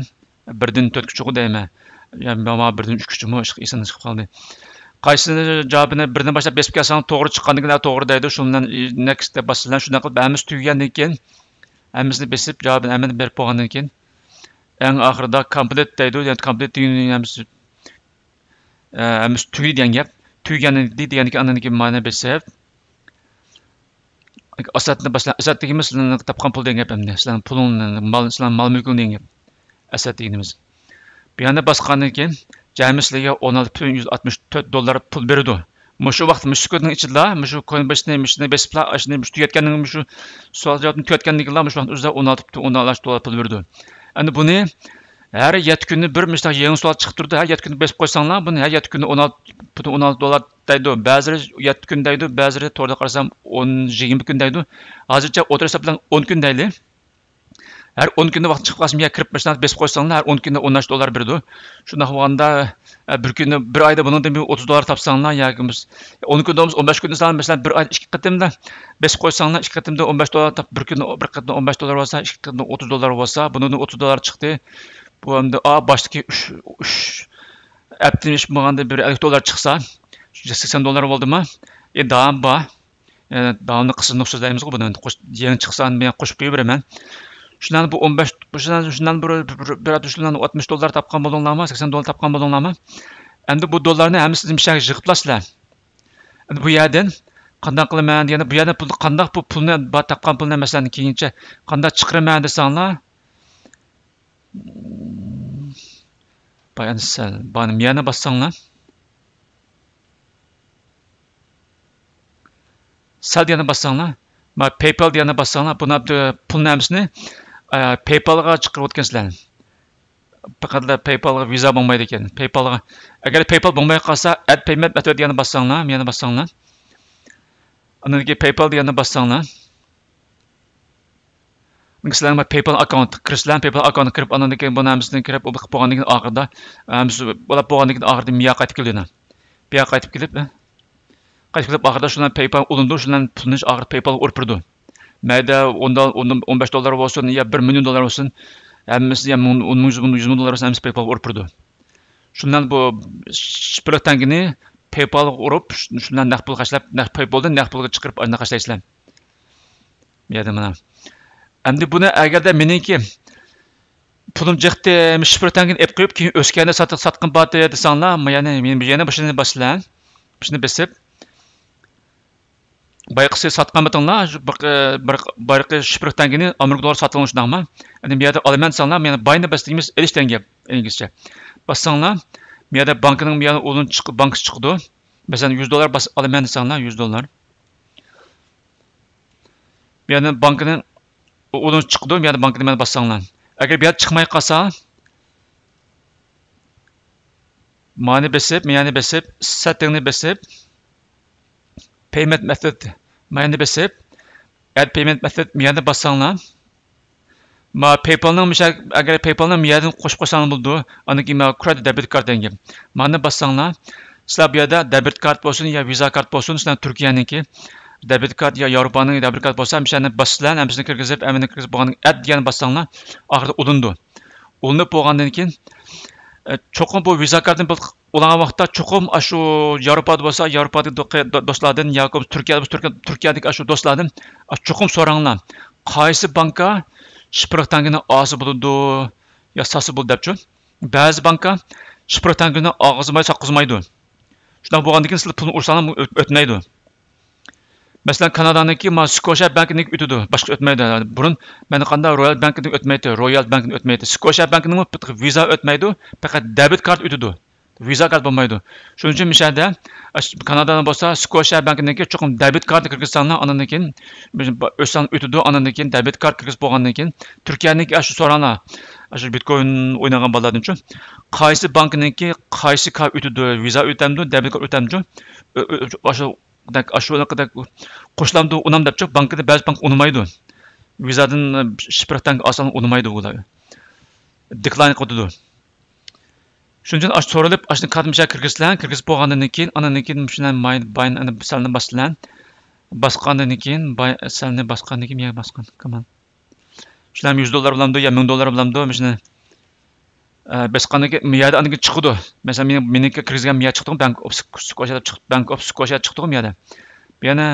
بىردىن تۆتكىچىغۇ دەيمەن. يا ماڭا بىردىن ئۈچكىچىمۇ ئېسىمدىن چىقىپ قالدى. قايسى جاۋابىنى بىردىن باشلاپ بېسىپ كەلسەڭ توغرا چىققاندىن كېيىن توغرا دەيدۇ. شۇنىڭ بىلەن نېكىست دەپ باسىسىلەر. شۇنداق قىلىپ ھەممىسى تۈگىگەندىن كېيىن، ھەممىسىنى بېسىپ جاۋابىنى ھەممىنى بېرىپ بولغاندىن كېيىن، ئەڭ ئاخىرىدا كومپلېت دەيدۇ. يەنى كومپلېت دېگىنى ھەممىسى، ئە، ھەممىسى تۈگىدى دېگەن گەپ. تۈگىگەندىن كېيىن ئاندىن كېيىن مانا بېسىپ، ئاسەتنى باشلا-، ئاسەت دېگىنىمىز سىلەرنىڭ تاپقان پۇل دېگەن گەپ ئەمدى. سىلەرنىڭ پۇلۇڭ، مال، سىلەرنىڭ مال مۈلكۈڭ دېگەن گەپ. ئاسەت دېگىنىمىز. بۇ يەرنى باسقاندىن كېيىن، جەمئىي سىلەرگە ئون ئالتە پۈتۈن يۈز ئاتمىش تۆت دوللار پۇل بېرىدۇ. مۇشۇ ۋاقىت، مۇشۇ سېكۇنتنىڭ ئىچىدىلا، مۇشۇ كوينبېسنى، مۇشۇنى بېسىپلا، ئاشۇنى، مۇشۇ تۈگەتكەندىن، مۇشۇ سوئال جاۋابنى تۈگەتكەندىن كېيىنلا، مۇشۇ ۋاقىتنىڭ ئۆزىدە ئون ئالتە پۈتۈن ئون ئالتە دوللار پۇل بېرىدۇ. ئەمدى بۇنى ھەر يەتتە كۈندە بىر مۇشۇنداق يېڭى سوئال چىقىپ تۇرىدۇ. ھەر يەتتە كۈندە بېسىپ قويساڭلار، بۇنى ھەر يەتتە كۈندە ئون ئالتە پۈتۈن ئون ئالتە دوللار دەيدۇ. بەزىلىرى يەتتە كۈن دەيدۇ، بەزىلىرى توردا قارىسام ئون، يىگىرمە كۈن دەيدۇ. ھازىرچە ئوتتۇرا ھېساب بىلەن ئون كۈن دەيلى. ھەر ئون كۈندە ۋاقىت چىقىپ قالسا، يا كىرىپ ماشىنا بېسىپ قويساڭلار، ھەر ئون كۈندە ئون ئاش دوللار بېرىدۇ. شۇنداق بولغاندا، ئە، بىر كۈندە، بىر ئايدا بۇنىڭدىن بىر ئوتتۇز دوللار تاپساڭلار، ياكى بولمىسا ئون كۈندە بولمىسا ئون بەش كۈندە، مەسىلەن، بىر ئايدا ئىككى قېتىمدا بېسىپ قويساڭلار، ئىككى قېتىمدا ئون بەش دوللار تاپ، بىر كۈندە، بىر قېتىمدا ئون بەش دوللار بولسا، ئىككى قېتىمدا ئوتتۇز دوللار بولسا، بۇنىڭدىن ئوتتۇز دوللار چىقتى. بۇ ئەمدى، ئا، باشتىكى ئۈچ، ئۈچ ھەپتىنى ئىش بولغاندا بىر ئەللىك دوللار چىقسا، سەكسەن دوللار بولدىما؟ ئى، داۋام بار. يەنە داۋاملىق قىسىم نۇقسا دەيمىزغۇ بۇنى. قوش-، يېڭى چىقسا مەن قوشۇپ قويۇۋېرىمەن. شۇلارنى بۇ ئون بەش، شۇلارنى، شۇلارنى بىر، بىر، بىر، بىر ھەپتە شۇلارنى ئاتمىش دوللار تاپقان بولدۇڭلارمۇ، سەكسەن دوللار تاپقان بولدۇڭلارمۇ؟ ئەمدى بۇ دوللارنى ھەممىسىنى مۇشۇ يەرگە يىغىپلاسىلەر. ئەمدى بۇ يەردىن قانداق قىلىمەن دېگەندە، بۇ يەردە پۇل، قانداق بۇ پۇلنى بار تاپقان پۇلنى، مەسىلەن، كېيىنچە قانداق چىقىرىمەن دېسەڭلار، بايان سەل، بانىم يەنە باسساڭلار. سەل دېگەننى باسساڭلار، مانا پەيپال دېگەننى باسساڭلار، بۇنى پۇلنى ھەممىسىنى، ئە، پەيپالغا چىقىرىۋاتىدىكەنسىلەر. پەقەتلا پەيپالغا ۋىزا بولمايدىكەن. پەيپالغا، ئەگەر پەيپال بولماي قالسا، ئەد پەيمەنت مېتود دېگەننى باسساڭلار، يەنە باسساڭلار. ئاندىن كېيىن پەيپال دېگەننى باسساڭلار. سىلەرنىڭ پەيپال ئاككاونت كىرىسىلەر، پەيپال ئاككاونت كىرىپ، ئاندىن كېيىن بۇنى ھەممىسىنى كىرىپ، بولۇپ بولغاندىن كېيىن ئاخىرىدا، ھەممىسى بولۇپ بولغاندىن كېيىن ئاخىرىدا مىيا قايتىپ كېلىدۇ. بۇ يەرگە قايتىپ كېلىپ، قايتىپ كېلىپ، ئاخىرىدا شۇلار پەيپال ئۇلىنىدۇ، شۇلار پۇلنى ئاخىرىدا پەيپالغا ئۇرۇپ بېرىدۇ. مەيلى ئون دول-، ئون، ئون بەش دوللار بولسۇن يا بىر مىليون دوللار بولسۇن، ھەممىسى يا مىڭ، ئون مىڭ، يۈز مىڭ، يۈز مىڭ دوللار بولسۇن، ھەممىسى پەيپالغا ئۇرۇپ بېرىدۇ. شۇنداق بۇ شىفىرلىق تەڭگىنى پەيپالغا ئۇرۇپ، شۇنداق نەق پۇل خەجلەپ، نەق پەيپالدىن نەق پۇلغا چىقىرىپ، ئاشۇنداق خەجلەيسىلەر. بۇ يەردە مانا. ئەمدى بۇنى ئەگەردە مېنىڭكى پۇلۇم جىقتى، شىفىرلىق تەڭگىنى ئېلىپ قويۇپ، كېيىن ئۆسكەندە سات-، ساتقىن بارتى دېسەڭلار، يەنە، يەنە بۇ شۇنى باسىسىلەر. شۇنى بېسىپ، بايىقىسى ساتقانمىدىڭلار، شۇ بىر، بىر، بايىقى شىفىرلىق تەڭگىنى ئامېرىكا دوللار ساتىۋالدىڭلار شۇنداقمۇ؟ ئەمدى بۇ يەردە ئالىمەن دېسەڭلار، يەنە باينى باس دېگىنىمىز ئېلىش دېگەن گەپ ئىنگلىزچە. باسساڭلار، بۇ يەردە بانكىنىڭ بۇ يەردە ئۇلۇن چىق-، بانكىسى چىقىدۇ. مەسىلەن، يۈز دوللار باس-، ئالىمەن دېسەڭلار، يۈز دوللار. بۇ يەردىن بانكىنىڭ ئۇلۇن چىقىدۇ، بۇ يەردە بانكىنى مانا باسساڭلار. ئەگەر بۇ يەردە چىقماي قالسا، مانى بېسىپ، مىيەنى بېسىپ، سېتىڭنى بېسىپ، پەيمەنت مېتود مىيەنى بېسىپ، ئەد پەيمەنت مېتود مىيەنى باسساڭلار، ما پەيپالنىڭ مىشە-، ئەگەر پەيپالنى مىيەدىن قوشۇپ قويساڭلار بولىدۇ. ئاندىن كېيىن ما كرېدىت دېبىت كارت دېگەن گەپ. مانى باسساڭلار، سىلەر بۇ يەردە دېبىت كارت بولسۇن يا ۋىزا كارت بولسۇن، سىلەر تۈركىيەنىڭكى دېبىت كارت يا ياۋروپانىڭ دېبىت كارت بولسا، مىشەنى باسىسىلەر، ھەممىسىنى كىرگۈزۈپ، ھەممىنى كىرگۈزۈپ بولغاندىن كېيىن، ئەد دېگەننى باسساڭلار، ئاخىرىدا ئۇلىنىدۇ. ئۇلىنىپ بولغاندىن كېيىن، ئە، چوقۇم بۇ ۋىزا كارتىنى بىر ئۇلانغان ۋاقىتتا چوقۇم ئاشۇ ياۋروپادا بولسا، ياۋروپادىكى دو-، دو-، دوستلاردىن ياكى بولمىسا تۈركىيەدە بولسا تۈركىيە-، تۈركىيەدىكى ئاشۇ دوستلاردىن، ئە، چوقۇم سوراڭلار. قايسى بانكا شىفىرلىق تەڭگىنى ئالسا بولىدۇ يا ساتسا بولىدۇ دەپچۇ. بەزى بانكا شىفىرلىق تەڭگىنى ئالغۇزمايدۇ، ساتقۇزمايدۇ. شۇنداق بولغاندىن كېيىن سىلەر پۇلنى ئۇرساڭلار ئۆت-، ئۆتمەيدۇ. مەسىلەن، كانادانىڭكى ما سكوشا بانكىنىڭكى ئۆتىدۇ، باشقا ئۆتمەيدۇ. بۇرۇن مەن قاندا رويال بانكىدىن ئۆتمەيتتى، رويال بانكىدىن ئۆتمەيتتى. سكوشا بانكىنىڭمۇ ۋىزا ئۆتمەيدۇ، پەقەت دېبىت كارت ئۆتىدۇ. ۋىزا كارت بولمايدۇ. شۇنىڭ ئۈچۈن مىشەدە، ئاش-، كانادانىڭ بولسا سكوشا بانكىنىڭكى چوقۇم دېبىت كارتى كىرگۈزسەڭلار، ئاندىن كېيىن ئۆتسەڭ ئۆتىدۇ، ئاندىن كېيىن دېبىت كارت كىرگۈزۈپ بولغاندىن كېيىن تۈركىيەنىڭكى ئاشۇ سوراڭلار، ئاشۇ بىتكوين ئوينىغان بالىلاردىنچۇ، قايسى بانكىنىڭكى قايسى كارت ئۆتىدۇ، ۋىزا ئۆتەمدۇ، دېبىت كارت ئۆتەمدۇ، ئاشۇ دەك، ئاشۇ قوشۇلامدۇ ئۇنام دەپچۇ، بانكىدا بەزى بانكا ئۇنىمايدۇ. ۋىزادىن شىفىر تەڭگە ئالساڭ ئۇنىمايدۇ ئۇلار. دېكلاين قىلىدۇ. شۇنىڭ ئۈچۈن ئاشۇ سورىلىپ، ئاشۇنى كارتىمىشا كىرگۈزسىلەر، كىرگۈزۈپ بولغاندىن كېيىن، ئاندىن كېيىن مۇشۇنى باي، باي، سەلنى باسىسىلەر. باسقاندىن كېيىن، باي، سەلنى باسقاندىن كېيىن، يا باسقان، كمان. شۇلار يۈز دوللار بولامدۇ يا مىڭ دوللار بولامدۇ، مۇشۇنى، ئە، باسقاندىن كېيىن، بۇ يەردە ئاندىن كېيىن چىقىدۇ. مەسىلەن، مېنىڭ، مېنىڭكى كىرگۈزگەن بۇ يەر چىقتىغۇ، بانك ئوف سكوشيا دەپ چىق-، بانك ئوف سكوشيا چىقتىغۇ بۇ يەردە. بۇ يەنە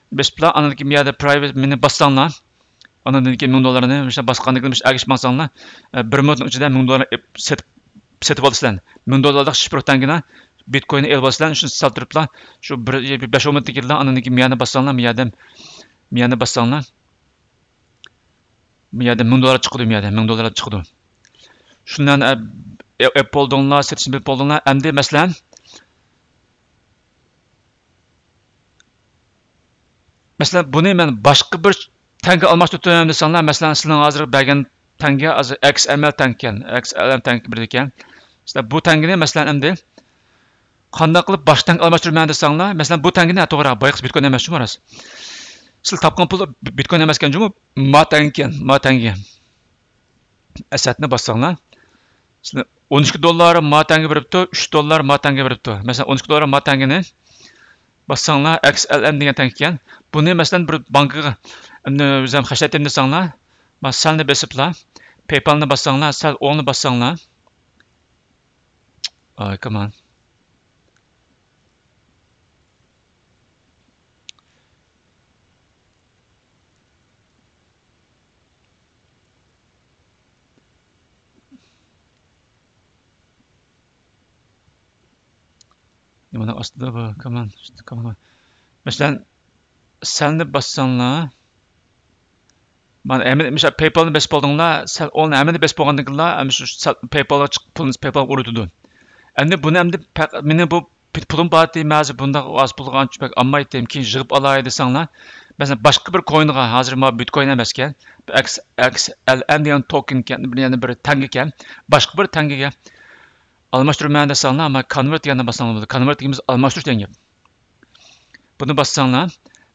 بېسىپلا، ئاندىن كېيىن بۇ يەردە پرايۋېت مېنى باسساڭلار، ئاندىن كېيىن مىڭ دوللارنى مۇشۇ باسقاندىن كېيىن مۇشۇ ئەگىشىپ ماڭساڭلار، ئە، بىر مىنۇتنىڭ ئىچىدە مىڭ دوللار ئېپ-، سېتىپ، سېتىپ ئالىسىلەر. مىڭ دوللارلىق شىفىر تەڭگىنى بىتكويىننى ئېلىپ ئالىسىلەر، شۇنى سەل تۇرۇپلا، شۇ بىر، بىر بەش ئون مىنۇتتىن كېيىنلا ئاندىن كېيىن مۇ يەرنى باسساڭلار، مۇ يەردە، مۇ يەرنى باسساڭلار، مۇ يەردە مىڭ دوللار چىقىدۇ، مۇ يەردە مىڭ دوللار چىقىدۇ. شۇنداق، ئە، ئېپ بولدۇڭلار، سېتىشنى بىلىپ بولدۇڭلار. ئەمدى مەسىلەن، مەسىلەن، بۇنى مەن باشقا بىر تەڭگە ئالماشتۇرۇپ تۇرىمەن دېسەڭلار، مەسىلەن، سىلەرنىڭ ھازىر بەرگەن تەڭگە ھازىر ئېكس ئېم ئېل تەڭگە ئىكەن، ئېكس ئېل ئېم تەڭگە بېرىدىكەن. مەسىلەن، بۇ تەڭگىنى، مەسىلەن، ئەمدى قانداق قىلىپ باشقا تەڭگە ئالماشتۇرىمەن دېسەڭلار، مەسىلەن، بۇ تەڭگىنى، ھە، توغرا، بايىقى بىتكوين ئەمەس، شۇ راست. سىلەر تاپقان پۇل بىتكوين ئەمەسكەن جۇمۇ، ما تەڭگە ئىكەن، ما تەڭگە. ئەسەتنى باسساڭلار، سىلەر ئون ئىككى دوللار ما تەڭگە بېرىپتۇ، ئۈچ دوللار ما تەڭگە بېرىپتۇ. مەسىلەن، ئون ئىككى دوللار ما تەڭگىنى باسساڭلار، ئېكس ئېل ئېم دېگەن تەڭگە ئىكەن. بۇنى، مەسىلەن، بىر بانكىغا، ئەمدى ئۆزۈم خەجلەتتىم دېسەڭلار، ما سەلنى بېسىپلا، پەيپالنى باسساڭلار، سەل ئوڭنى باسساڭلار. ئاي، كمان. نېمىنىڭ ئاستىدا بۇ؟ كمان، كمان. مەسىلەن، سەلنى باسساڭلار، مانا، ھەممىنى، مىسال، پەيپالنى بېسىپ بولدۇڭلار، سەل ئۇنى ھەممىنى بېسىپ بولغاندىن كېيىنلا، ھەم شۇ سەل پەيپالغا چىقىپ، پۇلىنى پەيپالغا ئۇرۇتىدۇ. ئەمدى بۇنى ئەمدى پەق-، مېنىڭ بۇ پۇ-، پۇلۇم بار ئىدى، مەن ھازىر بۇنداق ئاز پۇلغا ئانچە بەك ئالمايتتىم، كېيىن يىغىپ ئالاي دېسەڭلار، مەسىلەن، باشقا بىر كوينغا، ھازىر مانا بىتكوين ئەمەسكەن، ئېكس، ئېكس ئېل ئېم دېگەن توكېنكەن، بىر يەنە بىر تەڭگىكەن، باشقا بىر تەڭگىگە ئالماشتۇرىمەن دېسەڭلار، مانا كونۋېرت دېگەننى باسساڭلار بولىدۇ. كونۋېرت دېگىنىمىز ئالماشتۇرۇش دېگەن گەپ. بۇنى باسساڭلار،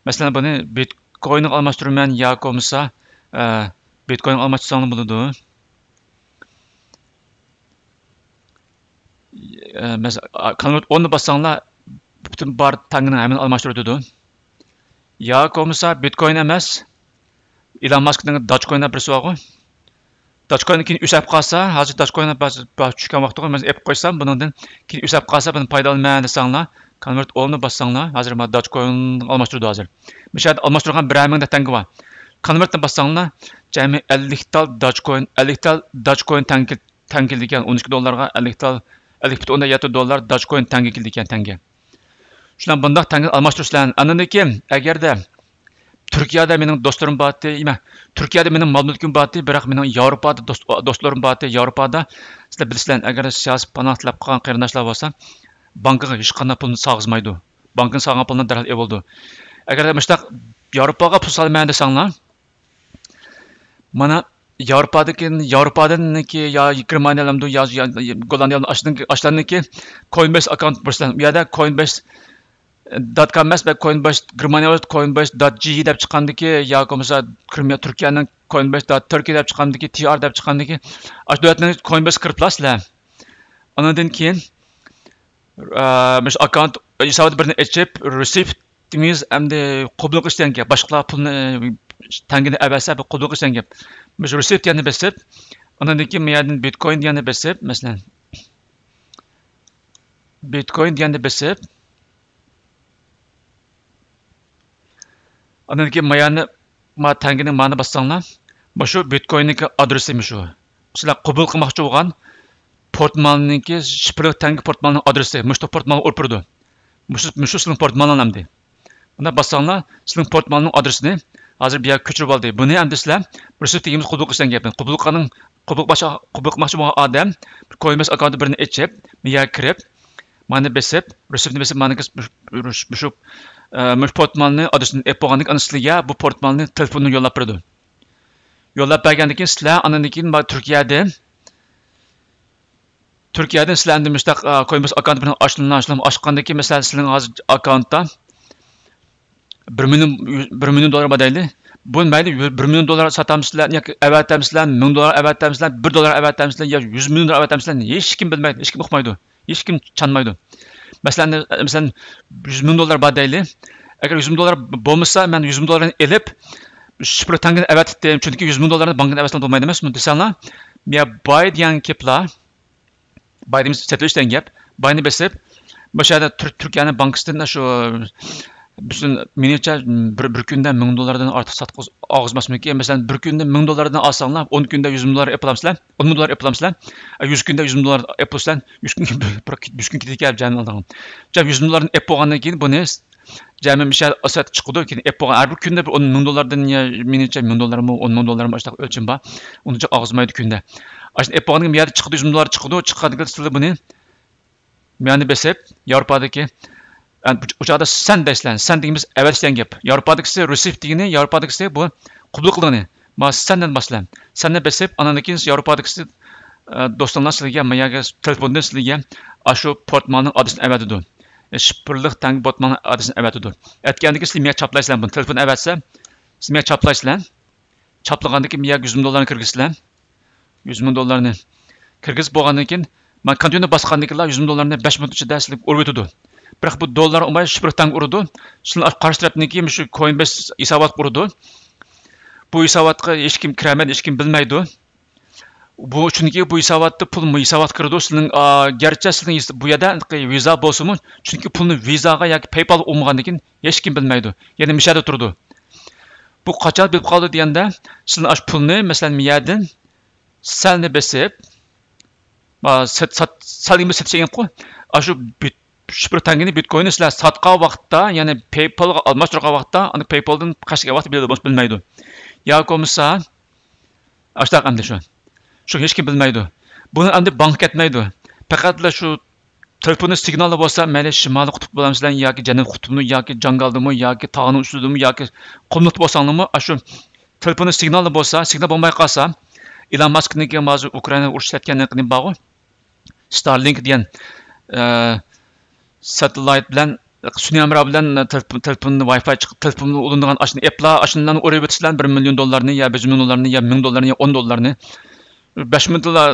مەسىلەن، بۇنى بىتكوينغا ئالماشتۇرىمەن ياكى بولمىسا، ئە، بىتكوينغا ئالماشتۇرساڭلار بولىدۇ. ئە، مەسىلەن، ئا، كونۋېرت ئوننى باسساڭلار، پۈتۈن بار تەڭگىنىڭ ھەممىنى ئالماشتۇرۇۋېتىدۇ. ياكى بولمىسا بىتكوين ئەمەس، ئىلون ماسكنىڭ داجكوين دەپ بىرسى بارغۇ. داجكوين كېيىن ئۆسۈپ قالسا، ھازىر داجكوين بەزى، بەزى چۈشكەن ۋاقتىغۇ، مەن ئېلىپ قويسام، بۇنىڭدىن كېيىن ئۆسۈپ قالسا، بۇنى پايدىلىنىمەن دېسەڭلار، كونۋېرت ئوننى باسساڭلار، ھازىر مانا داجكوين ئالماشتۇرىدۇ ھازىر. مۇشۇ يەردە ئالماشتۇرغان بىرەر مىڭ تەڭگە بار. كونۋېرتنى باسساڭلار، جەمئىي ئەللىك تال داجكوين، ئەللىك تال داجكوين تەڭگە، تەڭگە كېلىدىكەن، ئون ئىككى دوللارغا ئەللىك تال، ئەللىك پۈتۈن ئوندىن يەتتە دوللار داجكوين تەڭگە كېلىدىكەن، تەڭگە. شۇنداق بۇنداق تەڭگە ئالماشتۇرۇشلار. ئاندىن كېيىن، ئەگەردە تۈركىيەدە مېنىڭ دوستلىرىم بارتى، نېمە، تۈركىيەدە مېنىڭ مال مۈلكۈم بارتى، بىراق مېنىڭ ياۋروپادا دوست-، دوستلىرىم بارتى، ياۋروپادا، سىلەر بىلىسىلەر، ئەگەر سىياسىي پاناھ تىلەپ قالغان قېرىنداشلار بولسا، بانكىغا ھېچقانداق پۇلنى سالغۇزمايدۇ. بانكىدىن سالغان پۇلنى دەرھال ئېلىۋالىدۇ. ئەگەر مۇشۇنداق ياۋروپاغا پۇل سالىمەن دېسەڭلار، مانا، ياۋروپادىكى، ياۋروپادىنكى يا گېرمانىيە ئالامدۇ، يا، يا، يا گوللاندىيە ئالامدۇ، ئاشۇلارنىڭكى، ئاشۇلارنىڭكى كوينبېس ئاككاونت بولسا، ئۇ يەردە كوينبېس دات كام ئەمەس، بەك كوينبېس، گېرمانىيە بولسا كوينبېس دات جى ئى دەپ چىققاندىكى، ياكى بولمىسا كرىمىيە، تۈركىيەنىڭ كوينبېس دات تۈركىي دەپ چىققاندىكى، تى ئار دەپ چىققاندىكى، ئاشۇ دۆلەتنىڭ كوينبېس كىرىپلا سىلەر. ئاندىن كېيىن، ئە، مۇشۇ ئاككاونت ھېسابىدا بىرنى ئېچىپ، رېسىپتىڭىز ئەمدى قوبۇل قىلىش دېگەن گەپ. باشقىلار پۇلنى، تەڭگىنى ئەۋەتسە، بىر قوبۇل قىلىش دېگەن گەپ. مۇشۇ رېسىپت دېگەننى بېسىپ، ئاندىن كېيىن بۇ يەردىن بىتكوين دېگەننى بېسىپ، مەسىلەن، بىتكوين دېگەننى بېسىپ، ئاندىن كېيىن مايانى، ما تەڭگىنى مانا باسساڭلار، مۇشۇ بىتكويننىڭكى ئادرېسى مۇشۇ. سىلەر قوبۇل قىلماقچى بولغان پورتمالنىڭكى، شىفىرلىق تەڭگە پورتمالنىڭ ئادرېسى، مۇشۇ پورتمالغا ئۇرۇپ بېرىدۇ. مۇشۇ، مۇشۇ سىلىڭ پورتمالىڭ ئەمدى. بۇنداق باسساڭلار، سىلىڭ پورتمالنىڭ ئادرېسىنى ھازىر بۇ يەرگە كۆچۈرۈپ ئالدى. بۇنى ئەمدى سىلەر رېسىپت دېگىنىمىز قوبۇل قىلىش دېگەن گەپنى. قوبۇل قىلغاننىڭ، قوبۇل قىلماقچى، قوبۇل قىلماقچى بولغان ئادەم كوينبېس ئاككاونت بىرنى ئېچىپ، بۇ يەرگە كىرىپ، مانا بېسىپ، رېسىپتنى بېسىپ، مانا مۇشۇ، مۇشۇ، ئە، مۇشۇ پورتمالنى ئادرېسىدىن ئېلىپ بولغاندىن كېيىن، ئانا سىلەرگە بۇ پورتمالنى تېلېفوندىن يوللاپ بېرىدۇ. يوللاپ بەرگەندىن كېيىن سىلەر ئاندىن كېيىن مانا تۈركىيەدىن، تۈركىيەدىن سىلەر ئەمدى مۇشۇنداق، ئا، كوينبېس ئاككاونت بىلەن ئاچىلىڭلار، ئاچىلىڭلار، ئاچقاندىن كېيىن، مەسىلەن، سىلىنىڭ ھازىر ئاككاونتتا بىر مىليون، بىر مىليون دوللار بار دەيلى. بۇ مەيلى بىر مىليون دوللار ساتامسىلەر ياكى ئەۋەتەمسىلەر، مىڭ دوللار ئەۋەتەمسىلەر، بىر دوللار ئەۋەتەمسىلەر يا يۈز مىليون دوللار ئەۋەتەمسىلەر، ھېچكىم بىلمەيدۇ، ھېچكىم ئۇقمايدۇ، ھېچكىم چانمايدۇ. مەسىلەن، مەسىلەن، يۈز مىڭ دوللار بار دەيلى. ئەگەر يۈز مىڭ دوللار بولمىسا، مەن يۈز مىڭ دوللارنى ئېلىپ، شىپىر تەڭگىنى ئەۋەتتىم، چۈنكى يۈز مىڭ دوللارنى بانكىدىن ئەۋەتسەم بولمايدۇ ئەمەسمۇ دېسەڭلار، يا باي دېگەن گەپلەر، باي دېمىسە سېتىۋېلىش دېگەن گەپ. باينى بېسىپ، بۇ يەردە تۈر-، تۈركىيەنىڭ بانكىسىدىن شۇ بىزدىن مېنىڭچە بىر، بىر كۈندە مىڭ دوللاردىن ئارتۇق ساتقۇز ئالغۇزماسمىكىن؟ مەسىلەن، بىر كۈندە مىڭ دوللاردىن ئالساڭلار، ئون كۈندە يۈز مىڭ دوللار ئېپىلامسىلەر، ئون مىڭ دوللار ئېپىلامسىلەر، يۈز كۈندە يۈز مىڭ دوللار ئېپىلسىلەر، يۈز كۈن، بىر، يۈز كۈن كېتىدىكەن جەمئىي ئالدىغان. جەم يۈز مىڭ دوللاردىن ئېپ بولغاندىن كېيىن بۇنى جەمئىي مىشە ئاسات چىقىدۇ، كېيىن ئېپ بولغان ھەر بىر كۈندە بىر ئون مىڭ دوللاردىن يا مېنىڭچە مىڭ دوللارمۇ، ئون مىڭ دوللارمۇ ئاشۇنداق ئۆلچىمى بار. ئۇنىڭچە ئالغۇزمايدۇ كۈندە. ئاشۇنى ئېپ بولغاندىن كېيىن بۇ يەردە چىقىدۇ، يۈز مىڭ دوللار چىقىدۇ، چىققاندىن كېيىن سىلەر بۇنى مەنى بېسىپ، ياۋروپادىكى، ئۇ چاغدا سەن دەيسىلەر، سەن دېگىنىمىز ئەۋەتىش دېگەن گەپ. ياۋروپادىكىسى رىسىف دېگىنى، ياۋروپادىكىسى بۇ قوبۇل قىلغىنى. ما سەندىن باشلا. سەننى بېسىپ، ئانان كېيىن ياۋروپادىكىسى، ئە، دوستۇڭلار سىلىگە، ما يەرگە تېلېفوندىن سىلىگە ئاشۇ پورتمالنىڭ ئادرېسىنى ئەۋەتىدۇ. ئە، شىپىرلىق تەڭگە پورتمالنىڭ ئادرېسىنى ئەۋەتىدۇ. ئەتكەندىن كېيىن سىلەر مېگە چاپلايسىلەر بۇنى. تېلېفون ئەۋەتسە، سىلەر مېگە چاپلايسىلەر. چاپلىغاندىن كېيىن مېگە يۈز مىڭ دوللارنى كىرگۈزىسىلەر. يۈز مىڭ دوللارنى كىرگۈزۈپ بولغاندىن كېيىن، مانا كونتېينېر باسقاندىن كېيىنلا يۈز مىڭ دوللارنى بەش مىنۇت ئىچىدە سىلىگە ئۇرۇۋېتىدۇ. بىراق بۇ دوللار ئۇرماي، شىپىر تەڭگە ئۇرىدۇ. سىلىنىڭ قارشى تەرەپنىڭكى مۇشۇ كوينبېس ھېساباتقا ئۇرىدۇ. بۇ ھېساباتقا ھېچكىم كىرەلمەيدۇ، ھېچكىم بىلمەيدۇ. بۇ، چۈنكى بۇ ھېساباتتا پۇل مۇ ھېساباتقا كىرىدۇ. سىلىنىڭ، ئا، گەرچە سىلىنىڭ ھېس-، بۇ يەردە ۋىزا بولسىمۇ، چۈنكى پۇلنى ۋىزاغا ياكى پەيپالغا ئۇرمىغاندىن كېيىن ھېچكىم بىلمەيدۇ. يەنى مۇشۇ يەردە تۇرىدۇ. بۇ قاچان بىلىپ قالىدۇ دېگەندە، سىلىنىڭ ئاشۇ پۇلنى، مەسىلەن، مۇ يەردىن سەلنى بېسىپ، ئا، سەت-، سەت-، سەلنى سېتىش دېگەنقۇ، ئاشۇ بىت-، شىپىر تەڭگىنى، بىتكويننى سىلەر ساتقان ۋاقىتتا، يەنى پەيپالغا ئالماشتۇرغان ۋاقىتتا، ئۇنى پەيپالدىن قاچان كەلگەن ۋاقتى بىلمەيدۇ. ياكى بولمىسا، ئاشۇنداق ئەمدى شۇ. شۇ ھېچكىم بىلمەيدۇ. بۇنى ئەمدى بانكا كەتمەيدۇ. پەقەتلا شۇ تېلېفوننىڭ سىگنالى بولسا، مەيلى شىمالىي قۇتۇپ بولامسىلەر ياكى جەنۇبىي قۇتۇپمۇ ياكى جاڭگالدىمۇ ياكى تاغنىڭ ئۈستىدىمۇ ياكى قۇملۇقتا بولساڭلارمۇ، ئاشۇ تېلېفوننىڭ سىگنالى بولسا، سىگنال بولماي قالسا، ئىلان ماسكنىڭكى ھازىر ئۇكرائىنادا ئۇرۇش ئىشلەتكەن نېمە بارغۇ، ستارلىنك دېگەن، ئە، ساتېللايت بىلەن، سۈنئىي ھەمراھ بىلەن تېلېفون، تېلېفون ۋاي فاي چىقىپ، تېلېفون ئۇلىنىدىغان ئاشۇنى ئېپلا، ئاشۇنىلارنى ئۇرۇۋېتىسىلەر، بىر مىليون دوللارنى يا بىر يۈز مىڭ دوللارنى يا مىڭ دوللارنى يا ئون دوللارنى. بەش مىڭ دوللار،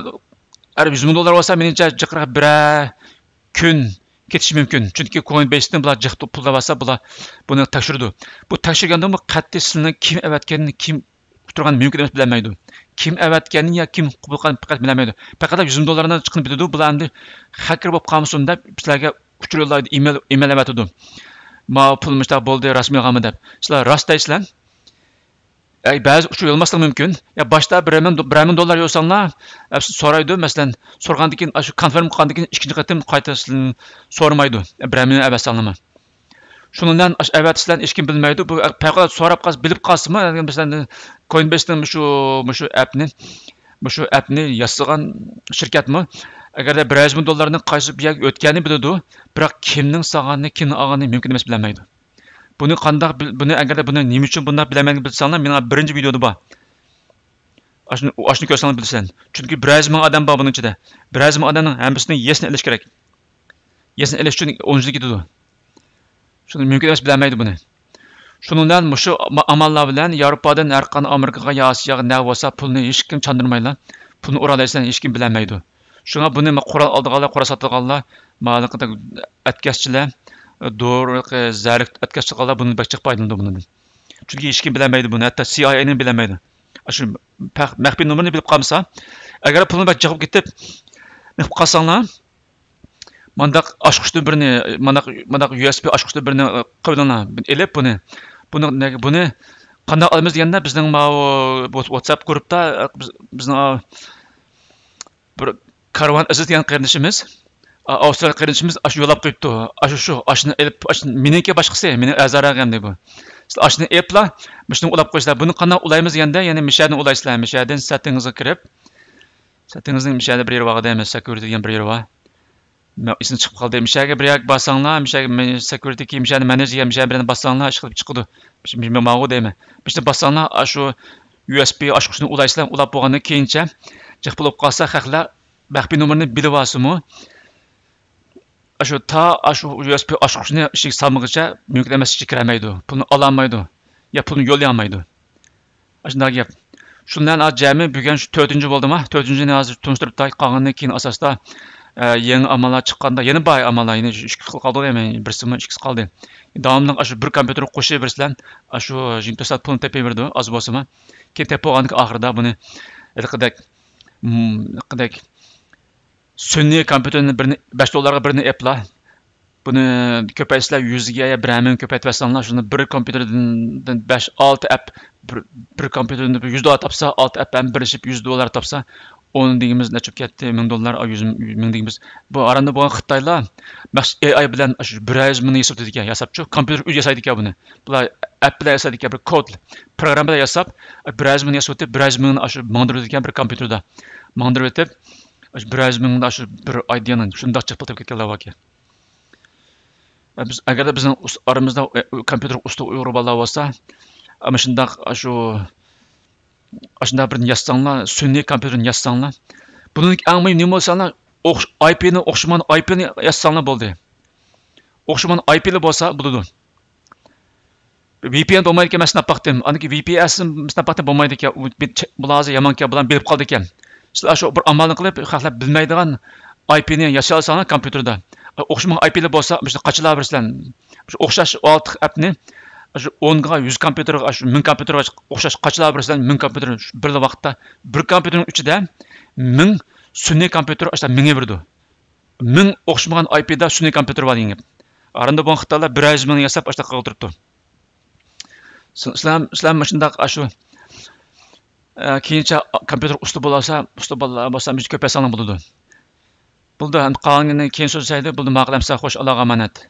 ئەر يۈز مىڭ دوللار بولسا، مېنىڭچە جىقراق بىرەر كۈن كېتىشى مۇمكىن. چۈنكى كوينبېيستىن بۇلار جىق پۇل تاپالسا، بۇلار بۇنى تەكشۈرىدۇ. بۇ تەكشۈرگەندىمۇ قەتئىي سىلىنىڭ كىم ئەۋەتكەننى، كىم ئۇتتۇرغاننى مۇمكىن ئەمەس، بىلەلمەيدۇ. كىم ئەۋەتكەننى يا كىم قوبۇل قىلغاننى پەقەت بىلەلمەيدۇ. پەقەت يۈز مىڭ دوللارنىڭ چىققىنى بىلىدۇ. بۇلار ئەمدى خەككەر بولۇپ قالمىسۇن دەپ سىلەرگە ئۇچۇر يوللايدۇ، ئىمېل، ئىمېل ئەۋەتىدۇ. ماۋۇ پۇل مۇشۇنداق بولدى، راستمۇ يالغانمۇ دەپ. سىلەر راست دەيسىلەر. ئەي، بەزى ئۇچۇر يوللىماسلىقى مۇمكىن. يا باشتا بىرەر مىڭ، بىرەر مىڭ دوللار يوللىساڭلار، ئە، سورايدۇ. مەسىلەن، سورىغاندىن كېيىن، ئاشۇ كونفىرم قىلغاندىن كېيىن ئىككىنچى قېتىم قايتا سىلىنى سورىمايدۇ. بىرەر مىڭ ئەۋەتسەڭلارمۇ. شۇنىڭ بىلەن ئاشۇ ئەۋەتىسىلەر، ھېچكىم بىلمەيدۇ. بۇ پەۋقۇلئاددە سوراپ قالسا، بىلىپ قالسىمۇ، مەسىلەن، كوينبېيستىن مۇشۇ، مۇشۇ ئەپنى، مۇشۇ ئەپنى ياسىغان شىركەتمۇ، ئەگەردە بىر يۈز مىڭ دوللارنىڭ قايسى بىر يەرگە ئۆتكەنىنى بىلىدۇ، بىراق كىمنىڭ سالغانىنى، كىمنىڭ ئالغىنىنى مۇمكىن ئەمەس، بىلەلمەيدۇ. بۇنى قانداق بىل-، بۇنى ئەگەردە بۇنى نېمە ئۈچۈن بۇنداق بىلەلمەيدىغىنىنى بىلسەڭلار، مېنىڭ بىرىنچى ۋىدېودا بار. ئاشۇنى، ئاشۇنى كۆرسەڭلار بىلىسەن. چۈنكى بىر يۈز مىڭ ئادەم بار بۇنىڭ ئىچىدە. بىر يۈز مىڭ ئادەمنىڭ ھەممىسىنىڭ يېسىنى ئېلىش كېرەك. يېسىنى ئېلىش ئۈچۈن ئون يىل كېتىدۇ. شۇنى مۇمكىن ئەمەس، بىلەلمەيدۇ بۇنى. شۇنىڭ بىلەن مۇشۇ ئاماللار بىلەن ياۋروپادىن ھەر قانداق ئامېرىكىغا يا ئاسىياغا نەگە بولسا پۇلنى ھېچكىم چاندۇرمايلا. پۇلنى ئۇرالايسەن، ھېچكىم بىلەلمەيدۇ. شۇڭا بۇنى قورال ئالىدىغانلار، قورال ساتىدىغانلار، مانا ئەتكەسچىلەر، دورا، زەھەرلىك ئەتكەس چىققانلار بۇنى بەك جىق پايدىلىنىدۇ بۇنىڭدىن. چۈنكى ھېچكىم بىلەلمەيدۇ بۇنى، ھەتتا سى ئاي ئېنىمۇ بىلەلمەيدۇ. ئاشۇ مەخپىي نومۇرنى بىلىپ قالمىسا، ئەگەر پۇلنى بەك جىق بولۇپ كېتىپ، نېمە قىلىپ قالساڭلار، مانداق ئاچقۇچتىن بىرنى، مانداق، مانداق يۇ ئېس بى ئاچقۇچتىن بىرنى قىلىۋېلىڭلار، ئېلىپ بۇنى. بۇنى، بۇنى قانداق ئالىمىز دېگەندە، بىزنىڭ ماۋۇ ۋاتساپ گۇرۇپتا، بىز، بىزنىڭ بىر كارۋان ئەزىز دېگەن قېرىندىشىمىز، ئا-، ئاۋسترالىيە قېرىندىشىمىز ئاشۇ يوللاپ قويۇپتۇ. ئاشۇ، شۇ، ئاشۇنى ئېلىپ، ئاشۇ مېنىڭكى باشقىسى، مېنىڭ ئەزا رەقەم دەيدۇ. سىز ئاشۇنى ئېلىپلا، مۇشۇنى ئۇلاپ قويسىلەر. بۇنى قانداق ئۇلايمىز دېگەندە، يەنى مىشەدىن ئۇلايسىلەر. مىشەدىن سېتتىڭىزغا كىرىپ، سېتتىڭىزنىڭ مىشەدە بىر يېرى بار دەيمەن، سېكيۇرىتى دېگەن بىر يېرى بار. مەن ئېسىمدىن چىقىپ قالدى. مىشەگە بىر يەرگە بارساڭلار، مىشەگە مەن سېكيۇرىتىدىكى مىشەنى مەنېجېر دېگەن مىشە بىلەن بارساڭلار، ئىشقىلىپ چىقىدۇ. ماڭغۇ دەيمەن. مىشنى بارساڭلار، ئاشۇ يۇ ئېس بى ئاچقۇچىنى ئۇلايسىلەر، ئۇلاپ بولغاندىن كېيىنچە جىق بولۇپ قالسا، خەقلەر مەخپىي نومۇرنى بىلىۋالسىمۇ، ئاشۇ تا ئاشۇ يۇ ئېس بى ئاچقۇچىنى ئىچىگە سالمىغىچە مۇمكىن ئەمەس، ئىچىگە كىرەلمەيدۇ. پۇلنى ئالالمايدۇ. يا پۇلنى يوللىيالمايدۇ. ئاشۇنداق گەپ. شۇنىڭ بىلەن جەمئىي بۈگۈن شۇ تۆتىنچى بولدىمۇ؟ تۆتىنچىنى ھازىر تونۇشتۇرۇپ، قالغىنىنى كېيىن ئاساستا، ئە، يېڭى ئاماللار چىققاندا، يەنە بار ئاماللار، يەنە ئىككى خىل قالدى، يەنە بىرسىمۇ ئىككىسى قالدى. داۋاملىق ئاشۇ بىر كومپيۇتېرغا قوشۇۋېرىسىلەر، ئاشۇ يىگىرمە تۆت سائەت پۇلنى تېپىۋېرىدۇ، ئاز بولسىمۇ. كېيىن تېپىپ بولغاندىكىن ئاخىرىدا بۇنى ھېلىقىدەك، ھېلىقىدەك سۈنئىي كومپيۇتېرنى بىرنى، بەش دوللارغا بىرنى ئېپلا، بۇنى كۆپەيتسىلەر، يۈزگە يا بىرەر مىڭ كۆپەيتىۋەتسەڭلار، شۇنى بىر كومپيۇتېردىن بەش، ئالتە ئەپ، بىر، بىر كومپيۇتېردىن بىر يۈز دوللار تاپسا، ئالتە ئەپ ھەم بىرلىشىپ يۈز دوللار تاپسا، ئون دېگىنىمىز نەچچە بولۇپ كەتتى؟ مىڭ دوللار، ئا، يۈز مىڭ دېگىنىمىز. بۇ ئاراندا بولغان خىتايلار مەخسۇس ئېي ئاي بىلەن شۇ بىر يۈز مىڭنى ياسىتىدىكەن، ياساپچۇ، كومپيۇتېر ئۆزى ياسايدىكەن بۇنى. بۇلار ئەپ بىلەن ياسايدىكەن، بىر كود، پروگرامما بىلەن ياساپ، بىر يۈز مىڭنى ياسىتىپ، بىر يۈز مىڭنى ئاشۇ ماڭدۇرىدىكەن بىر كومپيۇتېردا. ماڭدۇرۇۋېتىپ، بىر يۈز مىڭدا شۇ بىر ئايدا يەنە شۇنداق جىق پۇل تېپىپ كەتكەنلەر باركەن. بىز، ئەگەردە بىزنىڭ ئۇس-، ئارىمىزدا، ئە، كومپيۇتېر ئۇستا ئۇيغۇر بالىلار بولسا، ئاشۇنداق، ئاشۇ، ئاشۇنداق بىرنى ياسىساڭلار، سۈنئىي كومپيۇتېرنى ياسىساڭلار، بۇنىڭ ئەڭ مۇھىم نېمە بولساڭلار، ئوخش-، ئايپىنى، ئوخشىمىغان ئايپىنى ياسىساڭلار بولدى. ئوخشىمىغان ئايپىلار بولسا بولىدۇ. ۋى پى ئېن بولمايدىكەن، مەن سىناپ باقتىم. ئاندىن كېيىن ۋى پى ئېس سىناپ باقتىم، بولمايدىكەن. ئۇ بىت-، بۇلار ھازىر يامان ئىكەن، بۇلار بېرىپ قالىدىكەن. سىلەر شۇ بىر ئامالنى قىلىپ، خەقلەر بىلمەيدىغان ئايپىنى ياسىيالىساڭلار كومپيۇتېردا. ئوخشىمىغان ئايپىلار بولسا، مۇشۇنى قاچىلاۋېرىسىلەر. شۇ ئوخشاش ئالتە ئەپنى، شۇ ئونغا، يۈز كومپيۇتېرغا، شۇ مىڭ كومپيۇتېرغا ئوخشاش قاچىلاۋېرىسىلەر، مىڭ كومپيۇتېر شۇ بىرلا ۋاقىتتا. بىر كومپيۇتېرنىڭ ئىچىدە مىڭ سۈنئىي كومپيۇتېر ئاشۇنداق مېڭىۋېرىدۇ. مىڭ ئوخشىمىغان ئايپىدا سۈنئىي كومپيۇتېر بار دېگەن گەپ. ئاراندا بولغان خىتايلار بىر يۈز مىڭنى ياساپ، ئاشۇنداق قىلغا تۇرۇپتۇ. سىلەر، سىلەر مۇشۇنداق ئاشۇ، ئە، كېيىنچە كومپيۇتېر ئۇستا بولسا، ئۇستا بالىلار بولسا، مۇشۇ كۆپەيتسەڭلار بولىدۇ. بولدى، ئەمدى قالغىنىنى كېيىن سۆزلىسەيلى. بولدى، ماقۇل ئەمسە، خوش، ئاللاغا ئامانەت.